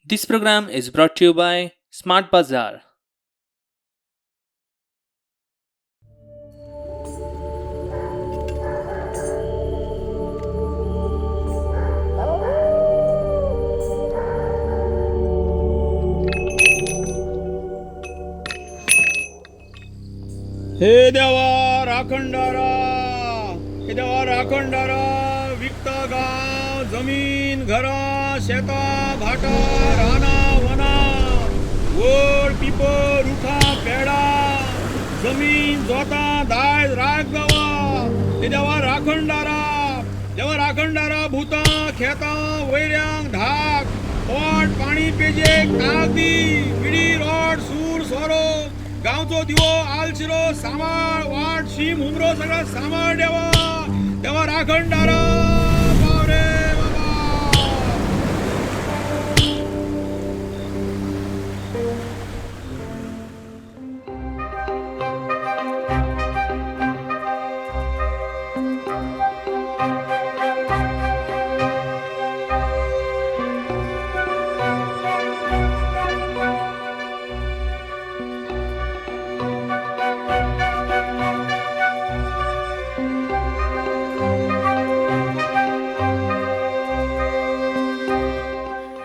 This program is brought to you by Smart Bazaar. हे देवा राखणदारा, हे देवा राखणदारा, विकता गांव, जमीन, घरां, शेतां, भाटां, रानां, वनां, वड, पिपळ, रुखां, पेडां, जमीन, जोतां, दायज राख देवा. हे देवा राखणदारा, देवा राखणदारा, भुतां, खेतां, वैऱ्यांक धाक, पोट पाणी पेजेक ताक दी, विडी, रोड, सूर, सोरो, गांवचो दिवो, आलशिरो सांबाळ, वाट, शीम, हुमरो सगळा सांबाळ देवा. देवा राखणदारा, पाव रे बाबा.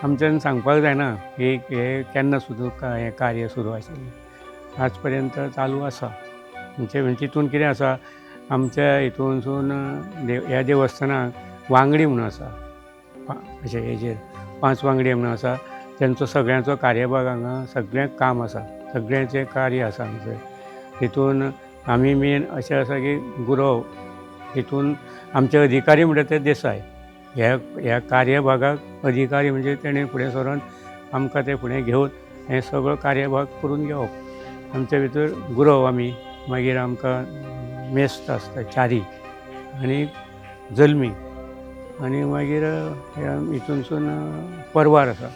आमच्यान सांगपाक जायना की हें केन्ना सुद्दां हें कार्य सुरू आशिल्लें, आज पर्यंत चालू आसा. म्हणजे तितून कितें आसा, आमच्या हितूनसून ह्या देवस्थानाक वांगडी म्हणून आसा, अशें हेजेर 5 वांगडी म्हणून आसा. तेंचो सगळ्यांचो कार्यभाग हांगा सगळें काम आसा, सगळ्यांचें कार्य आसा हांगसर. तितून आमी मेन अशें आसा की गुरव, तितून आमचे अधिकारी म्हणटा ते देसाय, ह्या कार्यभागाक अधिकारी म्हणजे तेणें फुडें सरून आमकां तें फुडें घेवन हें सगळो कार्यभाग करून घेवप. आमचे भितर गुरव आमी, मागीर आमकां मेस्त आसता च्यारी आनी जल्मी, आनी मागीर हितूनसून परवार आसा.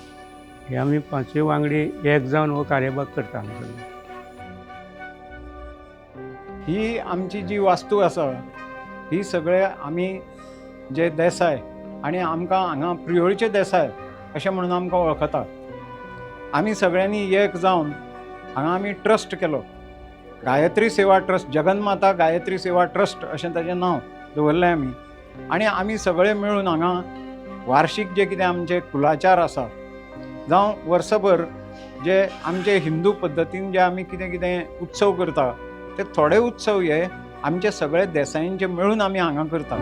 हे आमी 5 वांगडी एक जावन हो कार्यभाग करता आमचो. ही आमची जी वास्तू आसा ही सगळे आमी जे देसाय आनी आमकां हांगा प्रियोळचे देसाय अशें म्हणून आमकां वळखतात. आमी सगळ्यांनी एक जावन हांगा आमी ट्रस्ट केलो, गायत्री सेवा ट्रस्ट, जगन्माता गायत्री सेवा ट्रस्ट अशें ताजें नांव दवरलें आमी. आनी आमी सगळे मेळून हांगा वार्शीक जे कितें आमचे कुलाचार आसा जावं वर्सभर जे आमचे हिंदू पद्दतीन जे आमी कितें कितें उत्सव करता ते थोडे उत्सव हे आमचे सगळे देसायांचे मेळून आमी हांगा करता.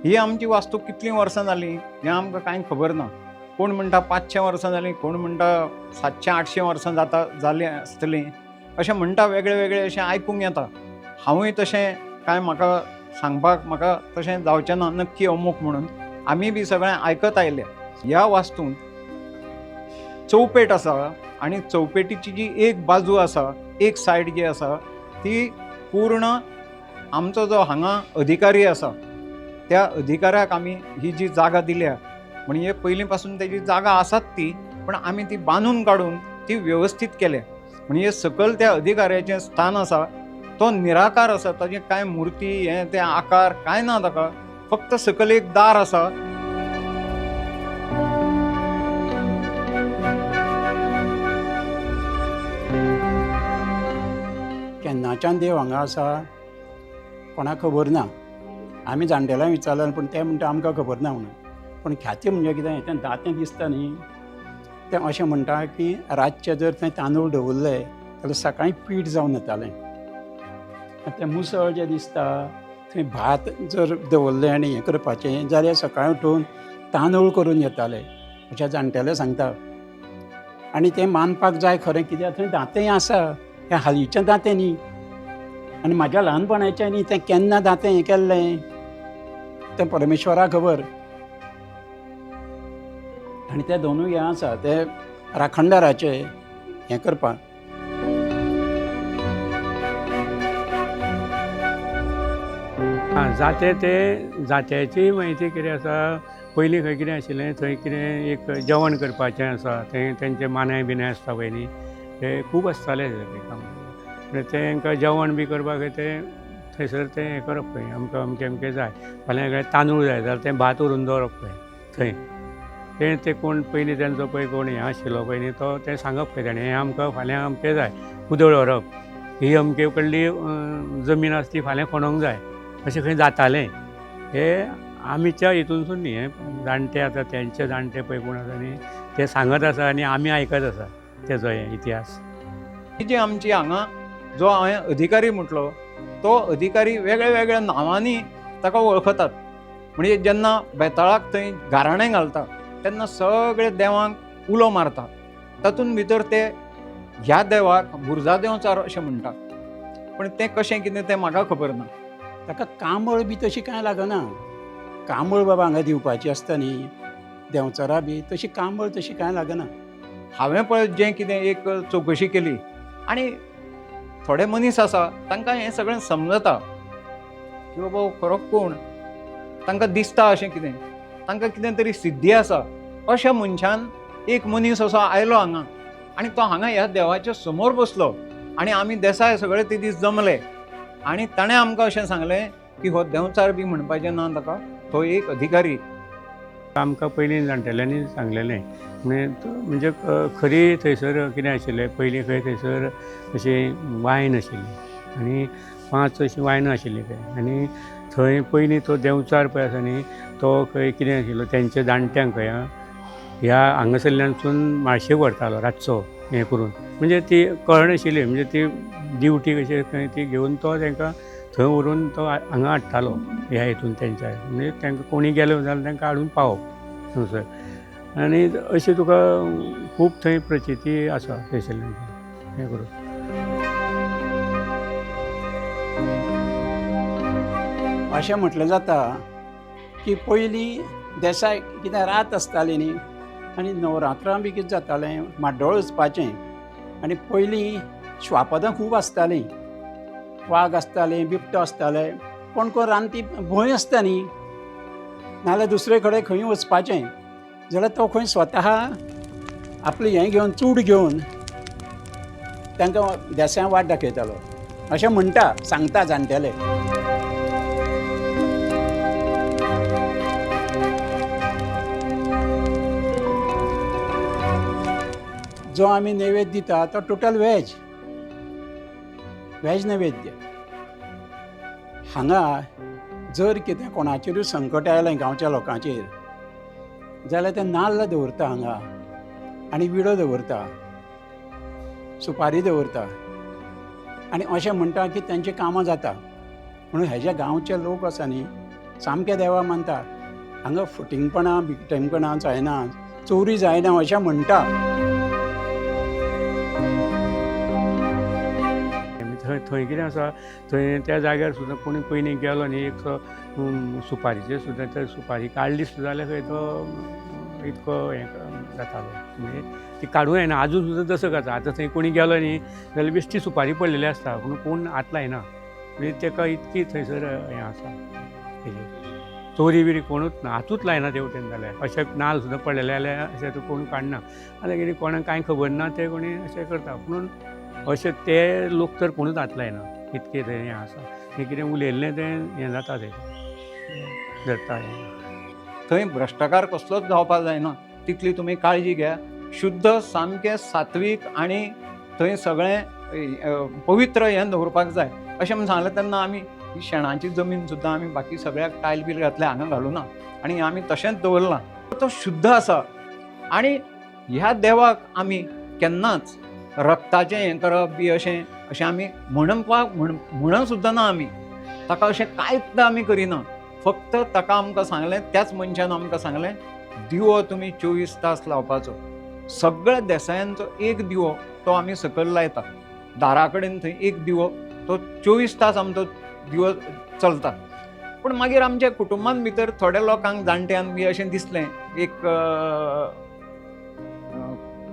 ही आमची वास्तू कितलीं वर्सां जालीं हें आमकां कांय खबर ना. कोण म्हणटा 500 वर्सां जालीं, कोण म्हणटा 700-800 वर्सां जाता जालीं आसतलीं अशें म्हणटा, वेगळे वेगळे अशें आयकूंक येता. हांवूय तशें कांय म्हाका सांगपाक म्हाका तशें जावचें ना नक्की अमूक म्हणून, आमी बी सगळें आयकत आयले. ह्या वास्तूंत चौपेट आसा आनी चौपेटीची जी एक बाजू आसा, एक सायड जी आसा ती पूर्ण आमचो जो हांगा अधिकारी आसा त्या अधिकाऱ्याक आमी ही जी जागा दिल्या, म्हणजे पयलीं पासून तेजी जागा आसात ती, पण आमी ती बांदून काडून ती वेवस्थीत केल्या. म्हणजे सकयल त्या अधिकाऱ्याचें स्थान आसा, तो निराकार आसा, ताजें कांय मुर्ती हें तें आकार कांय ना ताका, फक्त सकयल एक दार आसा. केन्नाच्यान देव हांगा आसा कोणाक खबर ना. आमी जाणटेल्यांक विचारलें पूण ते म्हणटा आमकां खबर ना म्हणून. पूण ख्याती म्हणजे कितें, तें दातें दिसता न्ही, तें अशें म्हणटा की रातचें जर थंय तांदूळ दवरले जाल्यार सकाळीं पीठ जावन येतालें. तें मुसळ जें दिसता थंय भात जर दवरलें आनी हें करपाचें जाल्यार सकाळीं उठून तांदूळ करून येताले अशें जाणटेले सांगता. आनी तें मानपाक जाय खरें, कित्याक थंय दातेंय आसा, हें हालींचें दातें न्ही आनी म्हाज्या ल्हानपणाचें न्ही, तें केन्ना दातें हें केल्लें तें परमेश्वराक खबर. आनी ते दोनूय हें आसा ते राखणदाराचे हें करपाक. आं, जाते ते जात्याची म्हायती कितें आसा, पयलीं खंय कितें आशिल्लें, थंय कितें एक जेवण करपाचें आसा, थंय तेंचे मानाय बिनाय आसता पळय न्ही, ते खूब आसताले ते काम. म्हणल्यार तेंकां जेवण बी करपाक तें थंयसर तें हें करप पळय, आमकां अमकें अमकें जाय, फाल्यां तांदूळ जाय जाल्यार तें भात व्हरून दवरप पळय थंय. तें ते कोण पयलीं तेंचो पळय कोण हें आशिल्लो पळय न्ही तो तें सांगप खंय ताणें हें आमकां फाल्यां अमकें जाय कुदळ व्हरप ही अमके कडली जमीन आसा ती फाल्यां खणोंक जाय अशें खंय जातालें. हे आमच्या हितूनसून न्ही, हे जाणटे आतां तेंचे जाणटे पळय कोण आसा न्ही ते सांगत आसा आनी आमी आयकत आसा तेजो हे इतिहास. ही जी आमची हांगा जो हांवें अधिकारी म्हटलो तो अधिकारी वेगळ्या वेगळ्या नांवांनी ताका वळखतात. म्हणजे जेन्ना बेताळाक थंय गाराणें घालता तेन्ना सगळे देवांक उलो मारता, तातूंत भितर ते ह्या देवाक बुरजा देंवचार अशें म्हणटा, पूण तें कशें कितें तें म्हाका खबर ना. ताका कांबळ बी तशी कांय लागना. कांबळ बाबा हांगा दिवपाची आसता न्ही देंवचारा बी तशी कांबळ तशी कांय लागना. हांवें पळय जें कितें एक चवकशी केली आनी थोडे मनीस आसा तांकां हें सगळें समजता की बाबा हो खरो कोण, तांकां दिसता अशें कितें, तांकां कितें तरी सिद्धी आसा. अशा मनशान एक मनीस असो आयलो हांगा आनी तो हांगा ह्या देवाच्या समोर बसलो आनी आमी देसाय सगळे ते दीस जमले आनी ताणें आमकां अशें सांगलें की हो देंवचार बी म्हणपाचें ना ताका, तो एक अधिकारी. आमकां पयलीं जाणटेल्यांनी सांगलेलें म्हणजे खरी थंयसर कितें आशिल्लें पयलीं खंय थंयसर अशी वायन आशिल्ली आनी 5 अशीं वायनां आशिल्लीं खंय आनी थंय पयलीं तो देंवचार पळय आसा न्ही तो खंय कितें आशिल्लो तेंच्या जाणट्यांक खंय ह्या हांगासरल्यानसून माळशेक व्हरतालो रातचो हें करून, म्हणजे ती कळनाशिल्ली, म्हणजे ती ड्युटी कशी खंय ती घेवन तो तांकां थंय व्हरून तो हांगा हाडटालो ह्या हितून तेंच्या, म्हणजे तांकां कोणी गेलो जाल्यार तांकां हाडून पावप थंयसर. आनी अशी तुका खूब थंय प्रचिती आसा थंयसरल्यान हें करून. अशें म्हटलें जाता की पयलीं देसाय कितें रात आसताली न्ही आनी नवरात्रां बी कितें जातालें म्हाड्डोळ वचपाचें आनी पयलीं श्वापदां खूब आसतालीं, वाग आसताले, बिबटो आसताले, कोण कोण रानटी भंय आसता न्ही, नाजाल्यार दुसरे कडेन खंय वचपाचें जाल्यार तो खंय स्वता आपलें हें घेवन चूड घेवन तांकां देसाय वाट दाखयतालो अशें म्हणटा, सांगता जाणटेले. जो आमी नैवेद्य दिता तो टोटल व्हेज, व्हेज नैवेद्य. हांगा जर कितें कोणाचेरूय संकट आयलें गांवच्या लोकांचेर जाल्यार ते नाल्ल दवरता हांगा आनी विडो दवरता, सुपारी दवरता आनी अशें म्हणटा की तेंची कामां जाता. म्हणून हेजे गांवचे लोक आसा न्ही सामके देवा मानता. हांगा फटींगपणां बिकटेंपणां जायना, चोरी जायना अशें म्हणटा. थंय थंय कितें आसा थंय त्या जाग्यार सुद्दां कोणी पयलीं गेलो न्ही एक सुपारीचेर सुद्दां ते सुपारी काडली सुद्दां जाल्यार खंय तो इतको हें जातालो, म्हणजे ती काडूं येना. आजून सुद्दां तसो आसा. आतां थंय कोणी गेलो न्ही जाल्यार बेश्टी सुपारी पडलेली आसता पूण कोण हात लायना, म्हणजे ताका इतकी थंयसर हें आसा. तेजेर चोरी बिरी कोणूच ना, हातूच लायना तेवटेन जाल्यार. अशें नाल्ल सुद्दां पडलेले जाल्यार अशें तो कोण काडना. आतां कितें कोणाक कांय खबर ना ते कोणी अशें करता, पूण अशें ते लोक तर कोणूच हात लायना इतकें थंय हें आसा. हें कितें उलयल्लें तें हें जाता तें धरता हें. थंय भ्रश्टाचार कसलोच जावपाक जायना तितली तुमी काळजी घ्या. शुद्ध सामकें सात्वीक आनी थंय सगळें पवित्र हें दवरपाक जाय अशें म्हूण सांगलें. तेन्ना आमी ही शेणाची जमीन सुद्दां आमी बाकी सगळ्याक टायल बील घातल्या हांगा घालूना आनी आमी तशेंच दवरलां. तो शुद्ध आसा आनी ह्या देवाक आमी केन्नाच रक्ताचें हें करप बी अशें अशें आमी म्हणपाक म्हणून सुद्दां ना. आमी ताका अशें कांयच आमी करिना. फक्त ताका आमकां सांगलें, त्याच मनशान आमकां सांगलें, दिवो तुमी 24 तास लावपाचो. सगळ्या देसायांचो एक दिवो तो आमी सकयल लायता, दारा कडेन थंय एक दिवो तो 24 तास आमचो दिवो चलता. पूण मागीर आमच्या कुटुंबान भितर थोड्या लोकांक जाणट्यान बी अशें दिसलें एक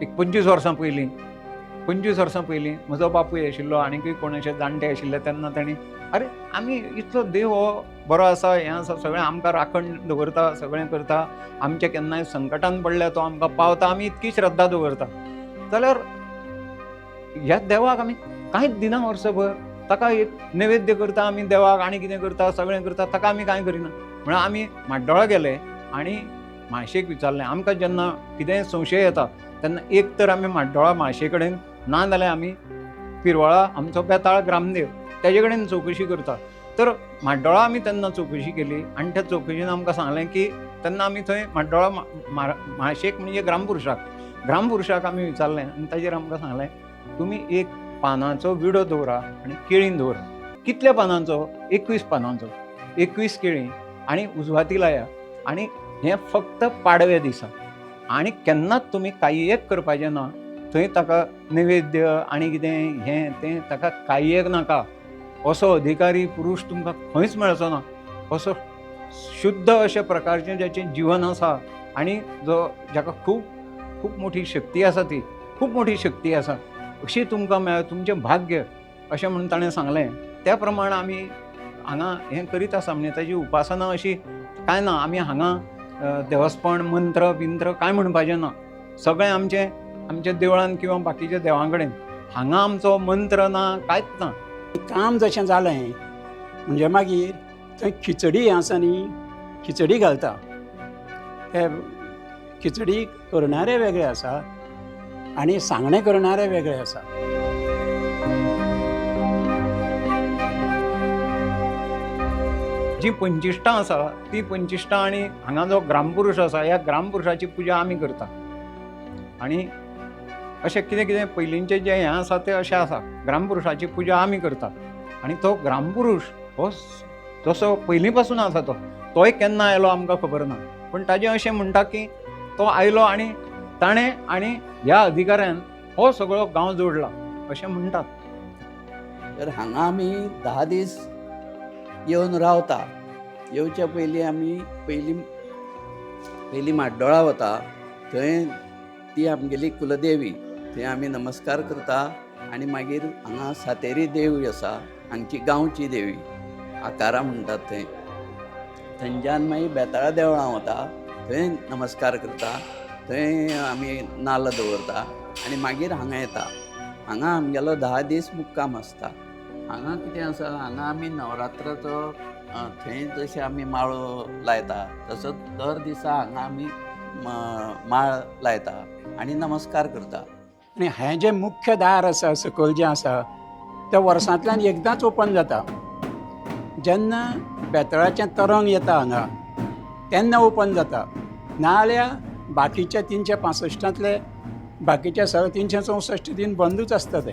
25 वर्सां पयलीं, 25 वर्सां पयलीं म्हजो बापूय आशिल्लो आनीकूय कोण अशे जाणटे आशिल्ले तेन्ना तांणी अरे आमी इतलो देव हो बरो आसा, हें आसा, सगळें आमकां राखण दवरता, सगळें करता, आमच्या केन्नाय संकटान पडल्यार तो आमकां पावता, आमी इतकी श्रद्धा दवरता, जाल्यार ह्या देवाक आमी कांयच दिना वर्सभर, ताका एक नैवेद्य करता आमी देवाक आनी कितें करता सगळें करता, ताका आमी कांय करिना. म्हणल्यार आमी म्हाड्डोळा गेले आनी म्हाळशेक विचारलें. आमकां जेन्ना कितेंय संशय येता तेन्ना एक तर आमी म्हाड्डोळा म्हाळशे कडेन, ना जाल्यार आमी पिरवळा आमचो बेताळ ग्रामदेव तेजे कडेन चवकशी करता. तर म्हाड्डोळा आमी तेन्ना चवकशी केली आनी त्या चवकशीन आमकां सांगलें की तेन्ना आमी थंय म्हाड्डोळा म्हाळशेक म्हणजे ग्रामपुरुषाक आमी विचारलें आनी ताजेर आमकां सांगलें तुमी एक पानांचो विडो दवरा आनी केळीन दवरा. कितल्या पानांचो? 21 पानांचो, 21 केळीं आनी उजवाती लाया आनी हें फक्त पाडव्या दिसा आनी केन्नाच तुमी कांय एक करपाचें ना. थंय ताका नैवेद्य आनी कितें हें तें ताका कांय एक नाका. असो अधिकारी पुरूश तुमकां खंयच मेळचो ना. असो शुद्ध अशा प्रकारचें ज्याचें जिवन आसा आनी जो जाका खूब खूब मोठी शक्ती आसा, ती खूब मोठी शक्ती आसा अशी तुमकां मेळ, तुमचें भाग्य अशें म्हणून ताणें सांगलें. त्या प्रमाण आमी हांगा हें करीत आसा. म्हणजे ताजी उपासना अशी कांय ना. आमी हांगा देवस्पण मंत्र बिंत्र कांय म्हणपाचें ना. सगळें आमचें आमच्या देवळान किंवा बाकीच्या देवां कडेन. हांगा आमचो मंत्र ना, कांयच ना. काम जशें जालें म्हणजे मागीर थंय खिचडी हें आसा न्ही, खिचडी घालता. ते खिचडी करणारे वेगळे आसा आनी सांगणें करणारे वेगळे आसा. जी पंचिश्टां आसा ती पंचिश्टां आनी हांगा जो ग्रामपुरुश आसा ह्या ग्रामपुरुषाची पुजा आमी करता. आनी अशें कितें कितें पयलींचें जें हें आसा तें अशें आसा, ग्रामपुरुषाची पुजा आमी करता. आनी तो ग्रामपुरुश हो जसो पयलीं पासून आसा तो तोय केन्ना आयलो आमकां खबर ना, पूण ताजें अशें म्हणटा की तो आयलो आनी ताणें आनी ह्या अधिकाऱ्यान हो सगळो गांव जोडला अशें म्हणटात. तर हांगा आमी 10 दीस येवन रावता. येवच्या पयलीं आमी पयलीं म्हाड्डोळा वता, थंय ती आमगेली कुलदेवी, थंय आमी नमस्कार करता. आनी मागीर हांगा सातेरी देवी आसा, हांगची गांवची देवी आकारा म्हणटात थंय. थंयच्यान मागीर बेताळा देवळां वता, थंय नमस्कार करता, थंय आमी नाल्ल दवरता आनी मागीर हांगा येता. हांगा आमगेलो 10 दीस मुक्काम आसता. हांगा कितें आसा, हांगा आमी नवरात्राचो थंय जशें आमी माळो लायता तसोच दर दिसा हांगा आमी माळ लायता आनी नमस्कार करता. आनी हें जें मुख्य दार आसा सकयल जें आसा तें वर्सांतल्यान एकदांच ओपन जाता. जेन्ना बेताळाचें तरंग येता हांगा तेन्ना ओपन जाता, नाजाल्यार बाकीच्या 365 बाकीच्या सगळे 364 दिन बंदूच आसता. तें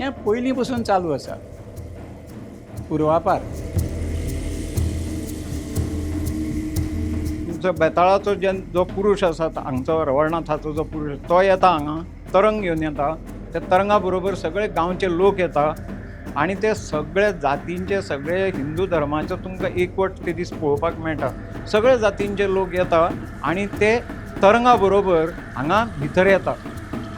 हें पयलीं पसून चालू आसा पुर्वापार. तुमचो बेताळाचो जो पुरूश आसा हांगचो रवळनाथाचो जो पुरूश तो येता हांगा तरंग घेवन येता. त्या तरंगा बरोबर सगळे गांवचे लोक येता आनी ते सगळे जातींचे सगळे हिंदू धर्माचो तुमकां एकवट ते दीस पळोवपाक मेळटा. सगळे जातींचे लोक येता आनी ते तरंगा बरोबर हांगा भितर येता.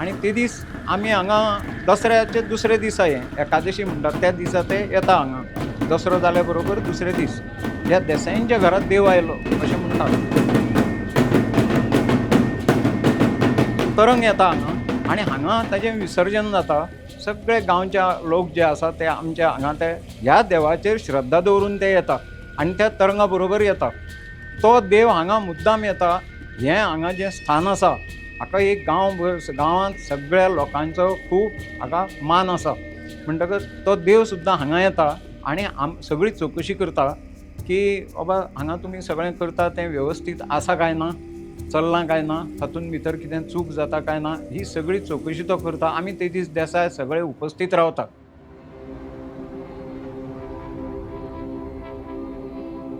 आनी ते दीस आमी हांगा दसऱ्याचे दुसरे दिसा हें एकादशी म्हणटात त्या दिसा ते येता हांगा. दसरो जाल्या बरोबर दुसरे दीस ह्या देसायांच्या घरांत देव आयलो अशें म्हणटात. तरंग येता हांगा आनी हांगा ताजें विसर्जन जाता. सगळे गांवच्या लोक जे आसा ते आमच्या हांगा ते ह्या देवाचेर श्रद्धा दवरून ते येता आनी त्या तरंगा बरोबर येता. तो देव हांगा मुद्दाम येता. हें हांगा जें स्थान आसा हाका एक गांव गांवांत सगळ्या लोकांचो खूब हाका मान आसा. म्हणटकच तो देव सुद्दां हांगा येता आनी सगळी चवकशी करता की बाबा हांगा तुमी सगळें करता तें वेवस्थीत आसा काय ना, चल्लां काय ना, तातूंत भितर कितें चूक जाता काय ना, ही सगळी चवकशी तो करता. आमी ते दीस देसाय सगळे उपस्थीत रावता.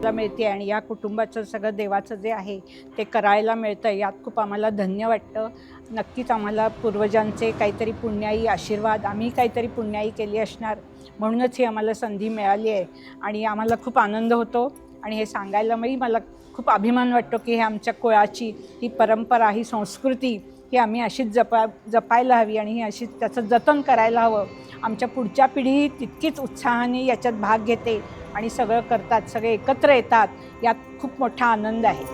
मिळते आणि या कुटुंबाचं सगळं देवाचं जे आहे ते करायला मिळतं, यात खूप आम्हाला धन्य वाटतं. नक्कीच आम्हाला पूर्वजांचे काहीतरी पुण्याई आशीर्वाद, आम्ही काहीतरी पुण्याई केली असणार म्हणूनच ही आम्हाला संधी मिळाली आहे आणि आम्हाला खूप आनंद होतो. आणि हे सांगायला मला खूप अभिमान वाटतो की हे आमच्या कुळाची ही परंपरा, ही संस्कृती ही आम्ही अशीच जपायला हवी आणि ही अशीच त्याचं जतन करायला हवं. आमच्या पुढच्या पिढी तितकीच उत्साहाने याच्यात भाग घेते आणि सगळं करतात, सगळे एकत्र येतात, यात खूप मोठा आनंद आहे.